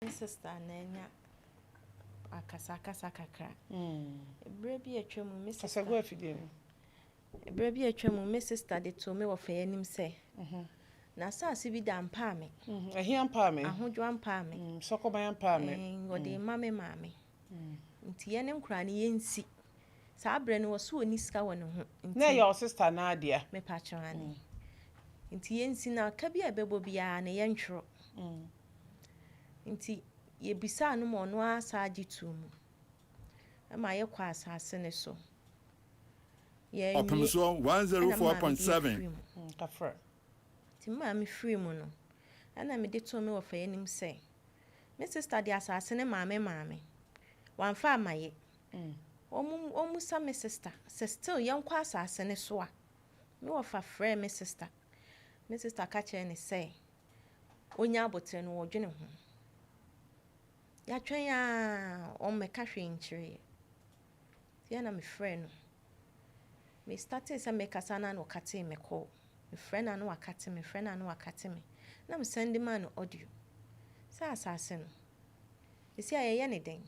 me sister na anya akasakasa kakra. Berɛ bi a atwa mu, me sister. Kasa gu afidie no. Berɛ bi a atwa mu, me sister de too me wɔfa anim sɛ, n'asase bi da Mpaame. Ɛhe Mpaame? Ahodwo Ampaame. Sɔkɔban Ampaame. Wɔde ma me maame. Nti yɛne nkoraa no yɛnsi. Saa berɛ no wɔso ɔnni sika wɔ ne ho. Nti, Na ɛyɛ wo sister no adea? Mepa kyɛw ane. Nti yɛnsi na ka bi a ɛbɛbɔ biara no yɛntwerɛ. Nti yɛbisaa no ma ɔno ara saa gye too mu. Ɛma yɛkɔ asase no so. Yɛnwie Ɔpemsoɔ ɛna maame de 104.7. firi mu. Kafra. Nti maame firi mu no, ɛna mede too me wɔfa anim sɛ, me sister de asase ne maame. Wamfa ama yɛ. Ɔmmusa me sister sɛ still yɛnkɔ asase no so a. Me wɔfa frɛɛ me sister. Me sister ka kyerɛ ne sɛ, onya abotire no wɔdwene ho. Yɛatwɛn a ɔmmɛka hwee nkyerɛ yɛ. Nti ɛna mefrɛ no. Me startee sɛ mekasa na ɔcutee me call. Mefrɛ no a na wacut me, mefrɛ no a na wacut me. Na me send maa no audio. Sɛ asase no, seesei a yɛyɛ ne dɛn?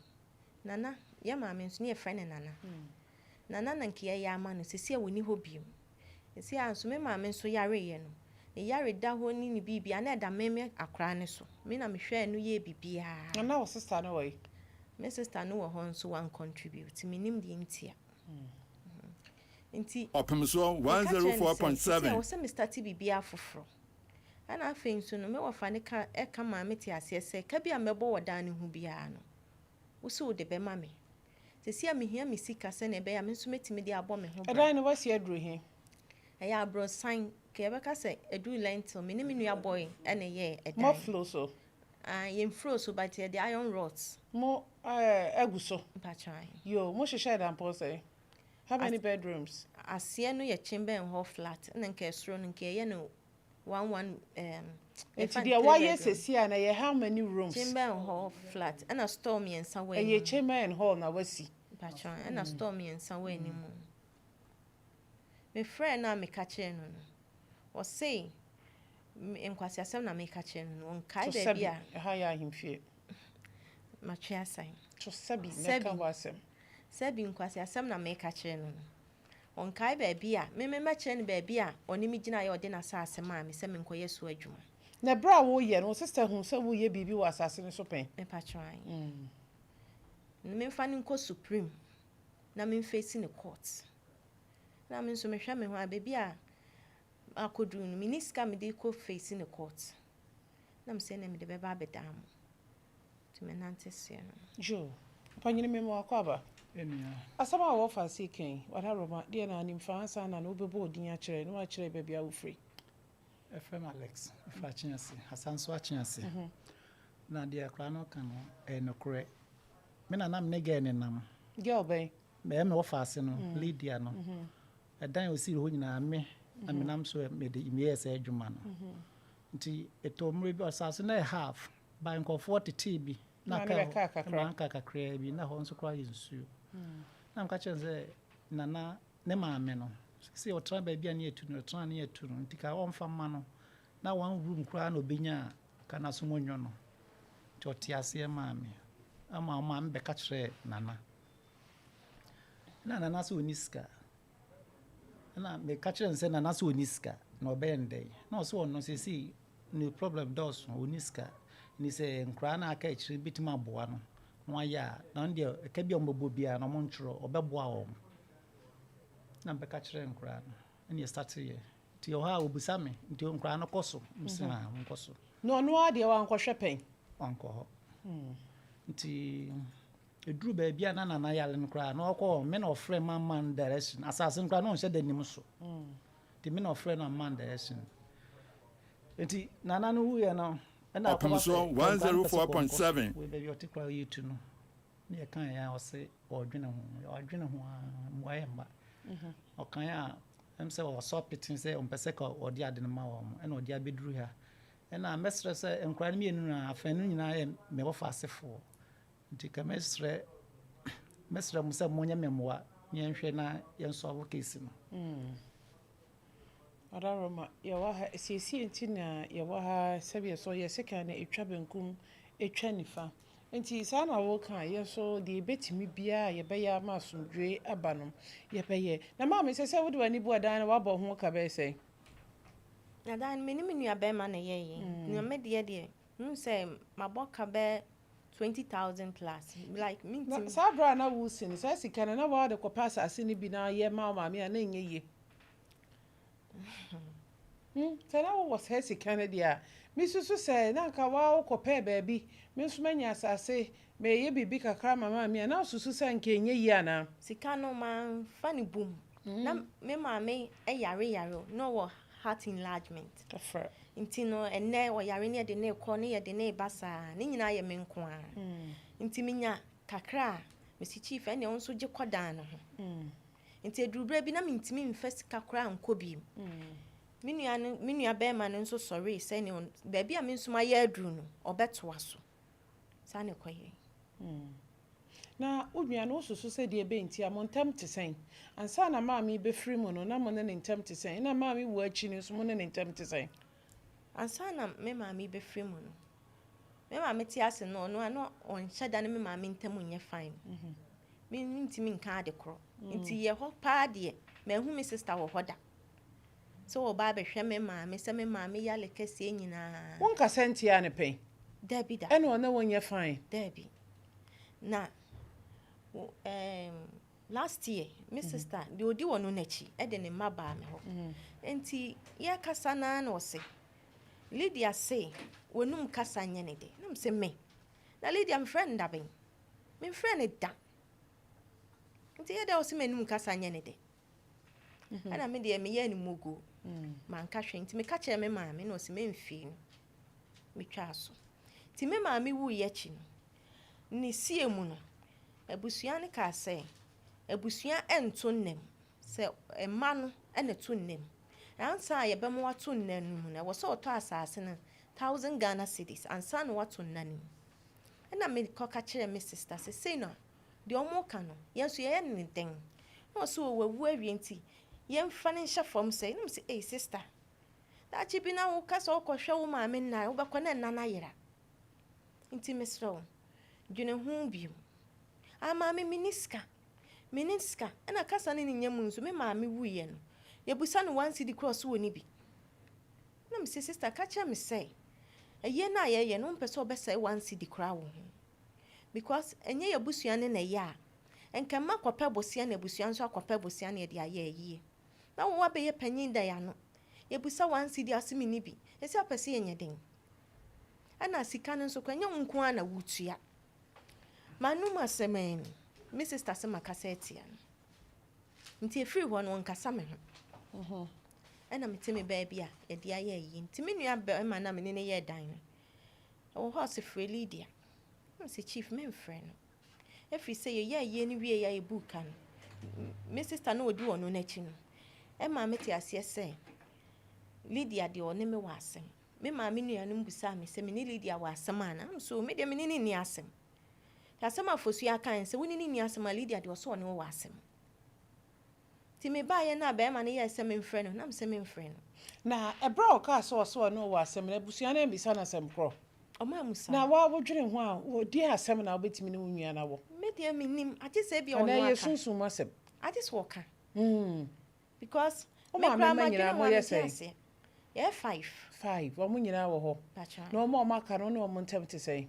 Nana, yɛ maame nso ne yɛfrɛ no Nana. Nana na nka yɛyɛ ama no, seesei a wɔnni hɔ bio. Seesei a nso me maame nso yareeɛ no, ne yare da hɔ ne ne biribia na ɛda me me akwaraa no so. Me na mehwɛɛ no yɛɛ biribiara. Na na wo sister no wɔ yi? Me sister no wɔ hɔ nso wan contribute. Menim deɛ ntia. Nti Ɔpemsoɔ meka kyerɛ no sɛ, seesei a 104.7. ɛwɔ sɛ me start biribiara foforɔ. Ɛna afei nso no, me wɔfa ne ka ɛka maa me te aseɛ sɛ, ka bi a mɛbɔ wɔ dan no ho biara no, wo sɛ wode bɛma me. Seesei a mehia me sika sɛnea ɛbɛyɛ a me nso mɛtumi de abɔ me ho bra. Ɛdan no wasi aduru he? Ɛyɛ aborɔsan, ka yɛbɛka sɛ ɛduru lintel, me ne me nua boy ɛna ɛyɛɛ ɛdan. Mo floor so? Ah, yɛmfuro so but yɛde iron rods. Mo agu so? Mpatwan. Yo, mo hyehyɛ dampɔ sɛ? How many bedrooms? Aseɛ no yɛ chamber and hall flat, ɛna nka ɛsoro no nka ɛyɛ no one one Nti deɛ wayɛ sɛsi a na ɛyɛ how many rooms? Chamber and hall flat, ɛna store mmiɛnsa wɔ anim. Ɛyɛ chamber and hall na wasi. Mpatwan, ɛna store mmiɛnsa wɔ anim. Mefrɛ no a meka kyerɛ no, ɔse nkwasiasɛm na meka kyerɛ no, ɔnkae To baabi sɛbi, a ɛha yɛ ahemfie. Matwe asan. To sɛbi na ɛka Sɛbi. hɔ asɛm. Sɛbi nkwasiasɛm na meka kyerɛ no, ɔnkae baabi a meme mɛkyerɛ no baabi a ɔne me gyina yɛ ɔde n'asase maa me sɛ menkɔyɛ so adwuma. Na berɛ a woyɛ no, wo sister hu sɛ woyɛ biribi wɔ asase no so pɛn? Mepatwan. Memfa no nkɔ Supreme na memface ne court. Na me nso mehwɛ me ho a, baabi a akɔduru no, menni sika mede kɔ face ne court. Na mesɛ na mede bɛba abɛdaa mo. Nti menante seɛ no. Jo, ɔpanyini, me ma wakɔ aba. Enua. Asɛm a wɔfa ase kan, Wadaroma, deɛ na anim fa ansa na wobɛbɔ odin akyerɛ na wakyerɛ baabi a wofiri. Ɛfrɛ Alex, ɛfrɛ Akyease, Asanso Akyease. Na deɛ akwaraa no ka no, ɛyɛ nokorɛ. Me nana me ne girl ne nam. Girl bɛn? Bɛyɛ me wɔfa ase no, Lydia no. Ɛdan a osii hɔ nyinaa me na menam so mede meyɛɛ sɛ adwuma no. Nti ɛtɔ mmerɛ bi asase no yɛ half, ba nkurɔfoɔ tetee bi. Na Na ne bɛkaa kakra. Na aka kakraa bi, na hɔ nso koraa yɛ nsuo. Na meka kyerɛ no sɛ nana ne maame no, sɛ ɔtena baabi a ne yɛtu no, ɔtena ne yɛtu no, nti ka ɔmfa mma no. Na one room koraa na ɔbɛnya a, ka n'aso mu nnwo no. Nti ɔte aseɛ maa me. Ama ɔmaame bɛka kyerɛɛ nana. Na nana sɛ ɔnni sika. Ɛna meka kyerɛ no sɛ nana sɛ ɔnni sika na ɔbɛyɛ no dɛn. Na ɔsɛ ɔno seesei ne problem dɔɔso, ɔnni sika. Nti sɛ nkoraa no aka akyire bɛtumi aboa no na wayɛ a, na ɔno deɛ ɛka bi a ɔmbɛbɔ biara no ɔmo ntwerɛ, ɔbɛboa wɔn. Na mebɛka kyerɛ nkoraa no, ɛna yɛstarteeɛ. Nti ɛwɔ hɔ a obisa me, nti nkoraa no kɔ so. Mese ha monkɔ so. Na ɔno ara deɛ wankɔhwɛ pɛn? Wankɔ hɔ. Nti ɛduru baabi a na nana yare no koraa na ɔkɔ me na ɔfrɛ ma man direction. Asase no koraa na ɔnhyɛ da nim so. Nti me na ɔfrɛ no man direction. Nti nana no wuyɛ no, ɛna akɔba Ɔpemsoɔ sɛ nkwadaa no pɛ sɛ kɔnkɔ. 104.7. Wei baabi a ɔte koraa yɛtu no. Ne yɛka yɛ a ɔse ɔdwene ho. Ɔdwene ho a mmuaeɛ mma. Ɔkan a ɛm sɛ ɔsɔ pete sɛ ɔmpɛ sɛ ka ɔde ade no ma wɔn, ɛna ɔde abɛduru ha. Ɛna mɛsrɛ sɛ nkwadaa no mmienu no afɛn no nyinaa yɛ me wɔfa asefoɔ. Nti ka mɛsrɛ mo sɛ monyɛ me mmoa na yɛnhwɛ na yɛnsolve case no. Ɔdaroma, yɛwɔ ha siesie nti na yɛwɔ ha sɛdeɛ sɛ ɔyɛ sekan na ɛtwa benkum. Ɛtwa nifa. Nti saa na woka a, yɛn nso deɛ yɛbɛtumi biara a yɛbɛyɛ ama asomdwoe aba no, yɛbɛyɛ. Na maame, sɛ sɛ wode w'ani bu ɛdan no, woabɔ ho ka bɛyɛ sɛn? Na dan no, me ne me nua bɛrima na ɛyɛeɛ. Na me deɛ deɛ, mehu sɛ mabɔ ka bɛyɛ 20,000 plus. Like, Na mentimi. saa berɛ a na wosi no, saa sika no, na woade kɔpɛ asase no bi na ayɛ ma wo maame a na ɛnyɛ yie? Sɛ na wowɔ saa sika no deɛ a, mesusu sɛ na anka woa wokɔpɛɛ baabi, me nso manya asase, meyɛ biribi kakra ma maame a, na wosusu sɛ anka ɛnyɛ yie anaa? Sika no, mamfa ne bom. Na me maame yare yare, na ɔwɔ heart enlargement. Kafra. Nti no, ɛnnɛ ɔyare ne yɛde ne kɔ ne yɛde ne ba saa, ne nyinaa yɛ me nko ara. Nti menya kakra a, mesi chief ɛnea wo nso gye kɔ dan no ho. Nti eduru berɛ bi na mentumi mfa sika koraa nkɔ bio. Me nua no, me nua bɛrima no nso sɔree sɛ ne baabi a me nso mayɛ aduru no, ɔbɛtoa so. Saa na ɛkɔyɛ. Na wo nua no, wosusu sɛ deɛ ɛbɛn nti a mo ntam te sɛn? Ansa na maame bɛfiri mu no, na mo ne ne ntam te sɛn? Na maame wu akyi no nso, mo ne ne ntam te sɛn? Ansa na me maame bɛfiri mu no, me maame te ase no, ɔno a na ɔnhyɛ da ne me maame ntam nyɛ fine. Me ntumi nka ade korɔ. Nti yɛ hɔ paa deɛ, manhu me sister wɔ hɔ da. Sɛ ɔba abɛhwɛ me maame, sɛ me maame yale kɛseɛ nyinaa. Wonkasa ntia ne pɛn? Dabi da. Ɛna ɔne wo nyɛ fine? Dabi. Na last year, me sister, deɛ odi wɔ no n'akyi, ɛde ne mma baa me hɔ. Nti yɛkasa naa na ɔse, Lydia se, wɔnum kasa nyɛ ne de. Na mese me. Na Lydia mfrɛ no da bɛn? Memfrɛ no da. Nti yɛ dɛ ɔse m'anum kasa nyɛ ne de. Ɛna me deɛ meyɛɛ no mugu. Manka hwee. Nti meka kyerɛ me maame na ɔse memfii no. Metwaa so. Nti me maame wuiɛ akyi no, ne sie mu no, abusua no kaa sɛ, abusua ɛnto nnam. Sɛ mma no ɛna to nnam. Ansa a yɛbɛma wato nna no mu no, ɛwɔ sɛ ɔtɔ asase no 1,000 Ghana cedis ansa na wato nna no mu. Ɛna mekɔka kyerɛ me sister sɛ sei na deɛ ɔmo ka no, yɛn nso yɛyɛ ne den. Na ɔsɛ wawu awie nti yɛmfa no nhyɛ fam sɛ, na mese, "Ei sister, daakye bi na woka sɛ wokɔhwɛ wo maame nna a, wobɛkɔ na nna no ayera. Nti mesrɛ wo, dwene ho bio." Ah maame, menni sika. Menni sika. Ɛna kasa no ne nyɛ mu nso, me maame wuiɛ no, yɛbusa no 1 cedi koraa ɔso wɔ ni bi. Na mese sister, ka kyerɛ me sɛ, ɛyie no a yɛyɛ no, wompɛ sɛ wobɛsɛe 1 cedi koraa wɔ ho. Because ɛnyɛ yɛ abusua ne na ɛyɛ a, nka mma kɔpɛ bosea na abusua nso akɔpɛ bosea na yɛde ayɛ ayie. Na wo abɛyɛ panyin da yɛ ano. Yɛbusa 1 cedi ase menni bi. Ɛsɛ apɛ sɛ yɛnyɛ den. Ɛna sika no nso koraa, ɛnyɛ wo nko ara na wotua. M'anom asɛm ani, me sister sɛ makasa atia no. Nti ɛfiri hɔ no, ɔnkasa me ho. Ɛna mete me baabi a yɛde ayɛ ayie. Nti me nua bɛrima na me ne no yɛɛ dan no, ɛwɔ hɔ a ɔse frɛ Lydia. Na mese chief memfrɛ no. Ɛfiri sɛ yɛyɛ ayie no wie a yɛbuu ka no, me sister na ɔdi ɔno n'akyi no, ɛma mete aseɛ sɛ Lydia deɛ ɔne me wɔ asɛm. Me maame nuanom bisaa me sɛ me ne Lydia wɔ asɛm ana? So me deɛ me ne no nni asɛm. Nti asɛm a Fosuo aka ne sɛ wo ne no nni asɛm a Lydia deɛ ɔsɛ ɔne wo wɔ asɛm. Nti mebaeɛ no a bɛrima no yɛɛ sɛ memfrɛ no, na mesɛ memfrɛ no. Na ɛberɛ a ɔkaa sɛ ɔsɛ ɔne wo wɔ asɛm no, abusua no ambisa no asɛm korɔ? Ɔmaa mu saa. Na woa wodwene ho a, deɛ asɛm na wobɛtumi ne wo nua no awɔ? Me deɛ mennim, agye sɛ ebia Anaa ɔno ɛyɛ aka. sunsum asɛm? Agye sɛ ɔka. Because Wo me maame koraa mma madwene nyinaa ho a moyɛ mente sɛn? aseɛ. Yɛyɛ five. Five. Wɔn nyinaa wɔ hɔ? Patwa. Na wɔn a wɔn aka no, wo ne wɔn ntam te sɛn?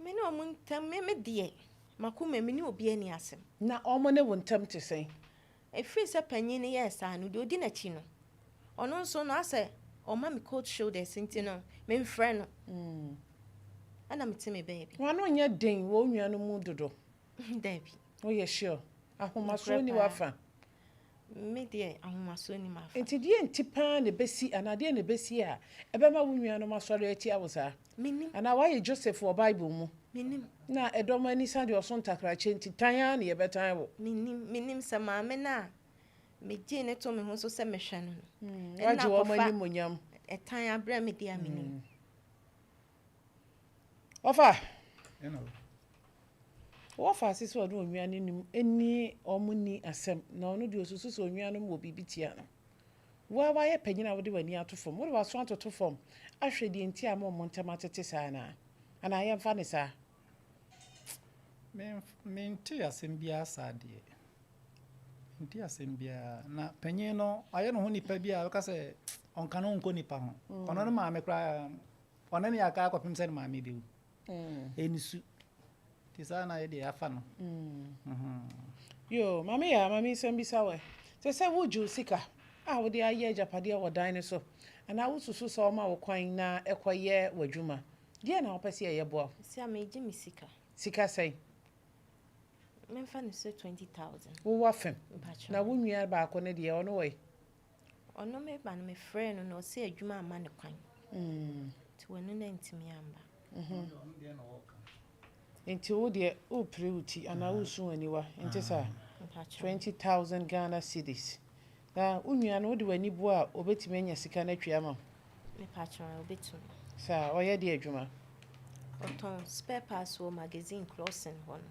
Me ne wɔn ntam, me deɛ, makoma me ne obi ani asɛm. Na wɔn ne wo ntam te sɛn? Ɛfiri sɛ panyin no yɛɛ saa no, deɛ odi n'akyi no, ɔno nso no asɛ ɔma me cold shoulders nti no, memfrɛ no. Ɛna mete me baabi. Wɔn ano nyɛ den wɔ wo nua no mu dodo? Dabi. Woyɛ sure? Ahomasoɔ Nokorɛ ni paa. w'afa? Me deɛ ahomasoɔ ni m'afa. Nti deɛ nti paa na ɛbɛsi anaa deɛ na ɛbɛsi a ɛbɛma wo nuanom asɔre atia wo saa? Mennim. Anaa woayɛ Joseph wɔ Bible mu? Mennim. Na ɛdɔm ani sa deɛ ɔso ntakrakyɛ nti tan ara na yɛbɛtan wo. Mennim. Mennim sɛ maame no a megyee ne to me ho so sɛ mehwɛ no no. Ɛnna Woagye wɔn akɔfa animuonyam. Ɛtan abrɛ me deɛ a mennim. Ɔfa. Ɛna Wɔfa ase sɛ ɔne onua no nim ɛni ɔmo ni asɛm na ɔno deɛ osusu sɛ onua no wɔ biribi tia no. Woa wayɛ panyin a wode w'ani ato fam, wode w'aso atoto fam ahwɛ deɛ nti a ma ɔmo ntam atete saa anaa? Anaa yɛmfa no saa? Mentee asɛm biara saa deɛ. Mentee asɛm biara. Na panyin no, wayɛ ne ho nipa bi a wobɛka sɛ ɔnka ne ho nkɔ nipa ho. Ɔno ne maame koraa, ɔne ne yɛ aka akɔpem sɛ ne maame bɛwu. Ɛyɛ ne su. Nti saa na yɛdeɛ yɛafa no. Yoo, Maame Yaa, ma mensɛm bisa wo ɛ. Sɛ sɛ wogye wo sika a wode ayɛ agyapadeɛ wɔ dan no so anaa wosusu sɛ wɔma wo kwan na ɛkɔyɛ w'adwuma, deɛn na wopɛ sɛ yɛyɛ boa wo? Sɛ a megye me sika. Sika sɛn? Memfa no sɛ 20,000. Wowɔ fam. Mpakyɛw. Na wo nua baako no deɛ, ɔno wɔ he? Ɔno meba no mefrɛɛ no na ɔse adwuma amma no kwan. Nti ɔno no antumi amba. Nti wo deɛ wopere wo ti anaa woresu w'aniwa, nte saa? Mpakyɛw. 20,000 Ghana cedis. Na wo nua no wode w'ani bua a obetumi anya sika no atwi ama wo? Mepakyɛw, obetumi. Saa, ɔyɛ deɛ adwuma? Ɔtɔn spare parts wɔ Magazine Crossing hɔ no.